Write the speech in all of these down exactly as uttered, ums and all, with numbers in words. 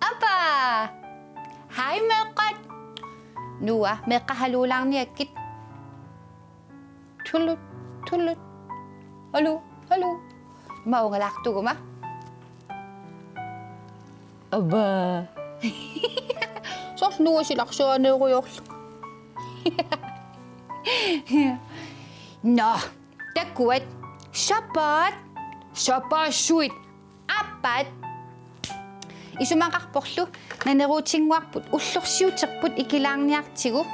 Apa! Hej, meeqqat! Noah, meeqqat haluulaarniakkit. Tullut, tullut. Haluu, haluu. Ima ungalaartuguma. Apa. Soorlu Noah silarsuaneerujoorlunga. Nå, takuat. Sapaat. Sapaassuit. Aappaat. Isumaqarporlu naneruutinnguarput ullorsiuterput ikilaarniartigu.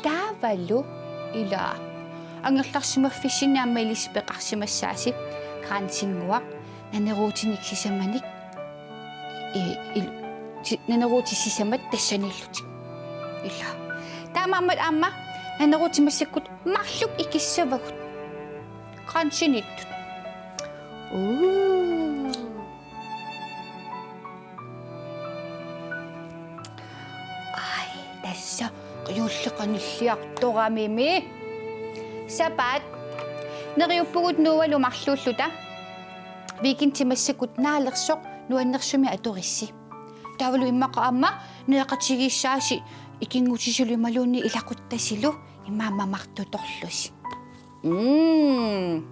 Taavalu ila angerlarsimaffissinni aamma ilissi peqarsimassaasi kransinnguaq naneruutinik sisamanik. I, il, si, naneruutit sisamat tassaniillutik. Ila. Taamaammat aamma naneruutit massakkut marluk ikissavagut. Kransiniittut. Uu. Ai, tassa juulli qanilliartoramimi. Sapaat. Neriuppugut Noahlu marluulluta. Weekendi massakkut naalersoq nuannersumik atorissi. Taavalu immaqa aamma nueqatigiissaasi ikinngutisilu imaluunniit ilaquttasilu immaqa mamartutorlusi. Mm.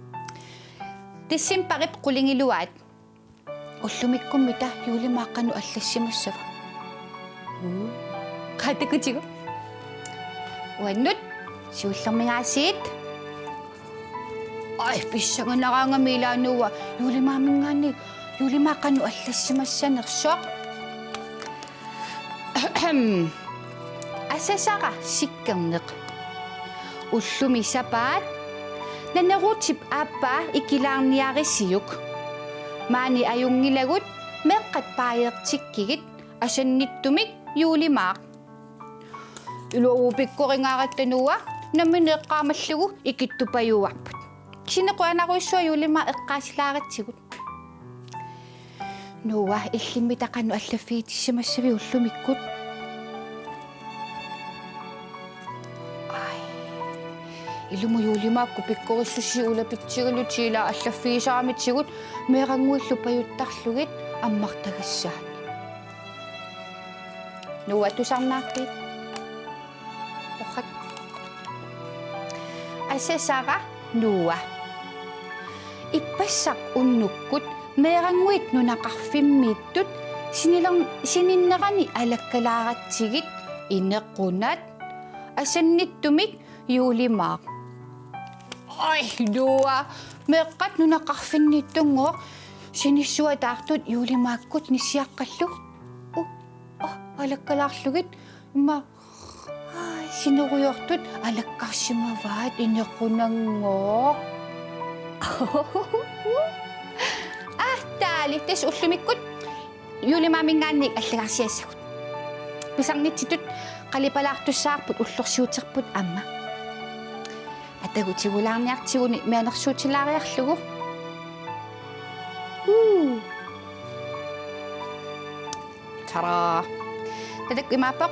Decembarip qulingiluaat. Ullumikkummi taava juulimaaq qanoq allassimassava? Mm. Qaa, takutigu. Uannut siullermik aasiit. Ai, pissanganaraangami ila Noah, juulimaaminngaanniit juulimaaq qanoq allassimassanersoq. Asasara sikkerneq. Ullumi sapaat. Naneruutip aappaa ikilaarniarisiuk. Maani ajunngilagut, meeqqat paajeertikkigit, asannittumik juulimaaq. Iluagu pikkoringaaratta Noah, nammineq eqqaamallugu ikittupajuarput. Kisianni qujanarujussuaq juulimaaq eqqaasilaaratsigut. Noah, illimmita qanoq allaffigitissimassavit ullumikkut? Ai. Ilumut juulimaakkut pikkorissusii ulapitsigalutit ila allaffigisaramitsigut meerannguillu pajuttarlugit ammartagassaat. Noah, tusarnaarpit? Orrak. Asasara Noah. Ippassaq unnukkut meerannguit nunaqarfimmiittut siniler-, sininnerani alakkalaaratsigu inequnat, asannittumik juulimaaq. Ai, Noah, meeqqat nunaqarfinniittunngooq sinissuataartut juulimaakkut nissiaqqallu. U, a, alakkalaarlugit immaqa Ai, sinerujoortut alakkarsimavaat inequnanngooq. Aa, taali, tassa ullumikkut juulimaaminngaanniit allagarsiassagut. Pisarnitsitut qalipalaartussavarput ullorsiuterput aamma. Atagutigulaarniartiguni mianersuutilaariarlugu. Uu. Tada! Tatakku imaappoq,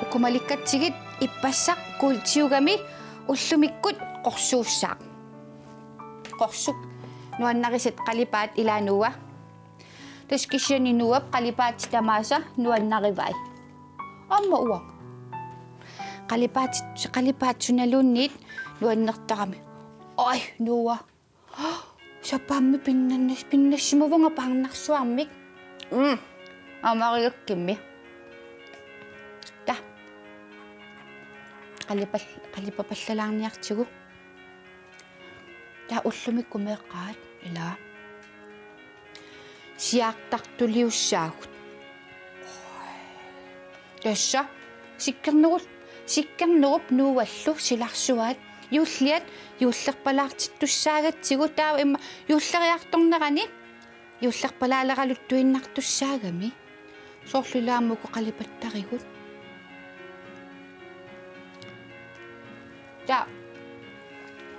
uku malikkatsigit ippassaq kuultiugami ullumikkut qorsuussaaq. Qorsuk nuannarisat qalipaat ila Noah. Tassa kisianni Noahp qalipaatit tamaasa nuannarivai. Aamma uanga. Qalipaatit, qalipaatit sunaluunniit nuannertarami. Ai, Noah. Sapaammi pinnannas-, pinnassimavunga paarnarsuarmik. Mm. Aamma arigakkimmi. Taa. Qalipal-, qalipapallalaarniartigu. Taa ullumikkut meeqqat ila. Siaartartuliussaagut. Tassa sikkernerup, sikkernerup Noahlu silarsuaat juulliat juullerpalaartittussaagatsigu taava immaqa juulleriartornerani juullerpalaaleraluttuinnartussaagami. Soorlu ila aamma uku qalipattarigut. Taava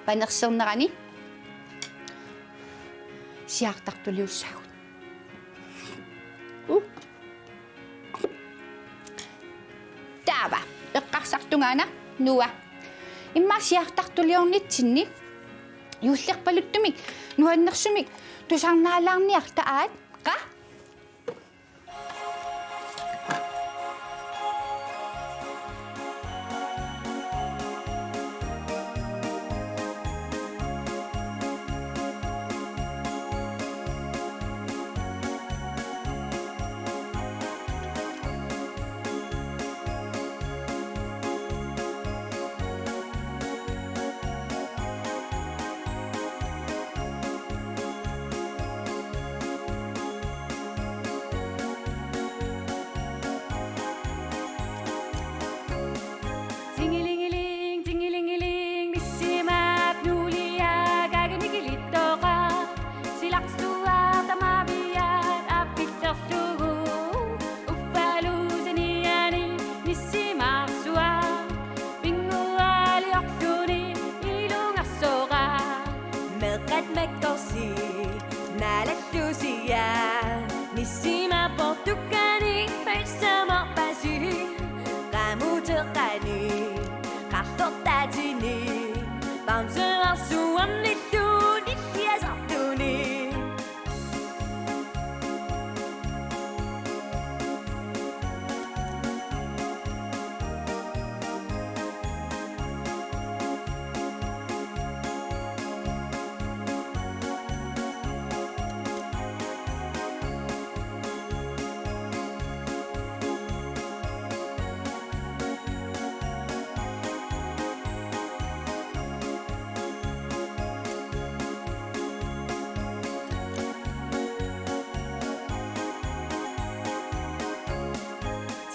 panersernerani siaartartuliussaagut. Uh. Taava eqqarsartungaana, Noah. Immaqa siaartartuliornitsinni juullerpaluttumik nuannersumik tusarnaalaarniarta, aat? Qaa? Tingilingiling, tingilingiling, nissimaap nuulia, kaginikilittoqa. Silarsuaq tamaviaat aappillerlugu. Uffalu saniani nissimaarsuaq. Pinnguaaliorluni ilungersoqaaq. Meeqqat makkorsi naalallusiaat. Nissimaap portukkanik paasisamaarpasi. Qamuteqqani qarlortaatini. Bamseersuarnillu nilliasartuni.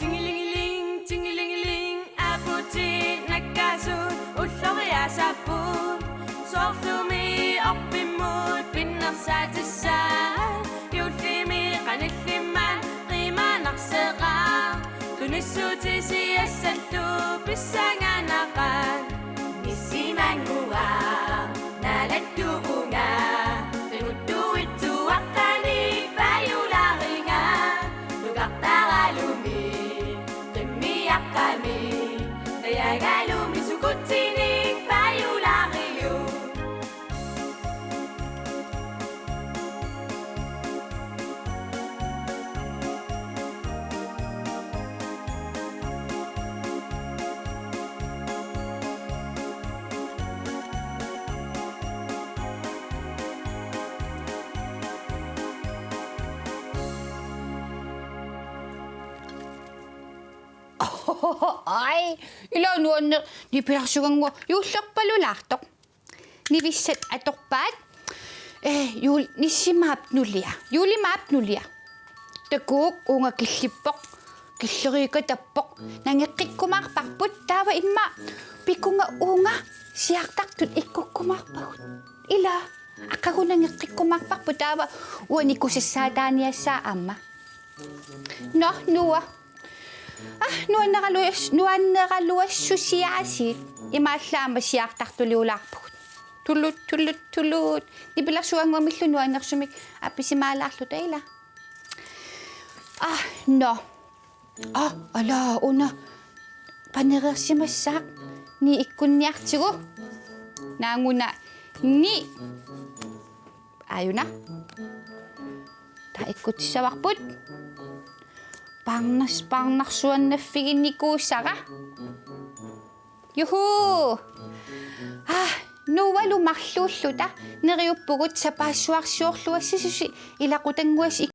Tingilingiling, tingilingiling, aputit nakkaasut ulloriaasaapput. Soorlumi orpimmut pinnersaatissaat, juullimi qanillimmat qiimaanarseqaaq. Tunissutisiassallu pissanganaqaat. Nissimannguaq naalattuuvunga, qimuttuitsuaqqanik paajulaaringa. Nukartaralumi qimmiaqqami, najaagalumi sukutsinik paajulaariuk. Ai, ila nuanneq, nipilarsugannguaq juullerpalulaartoq. Nivissat atorpaat. Eh, juul-, nissimaap nulia. Juulimaap nulia. Takuuk, uunga killippoq. Killeriikatappoq. Nangeqqikkumaarparput, taava immaqa pikunga uunga siaartartut ikkukkumaarpagut. Ila, aqagu nangeqqikkumaarparput, taava uani kusassaataaniassaa aamma. Nå, Noah. Ah, nuanneraluas-, nuanneraluassusiaasiit. Imaallaat aamma siaartartuliulaarpugut. Tulut, tulut, tulut. Nipilersugannguamillu nuannersumik appisimaalaarluta, ila. Ah, nå. Ah, ala, una. Panereersimassaaq. Ni ikkunniartigu. Naaguna ni. Aajuna. Taava ikkutissavarput. Parnas-, parnarsuannaffiginikuusara. Juhuu! Ah, Noahlu marluulluta neriuppugut sapaassuarsiorluassasusi ilaqutannguasi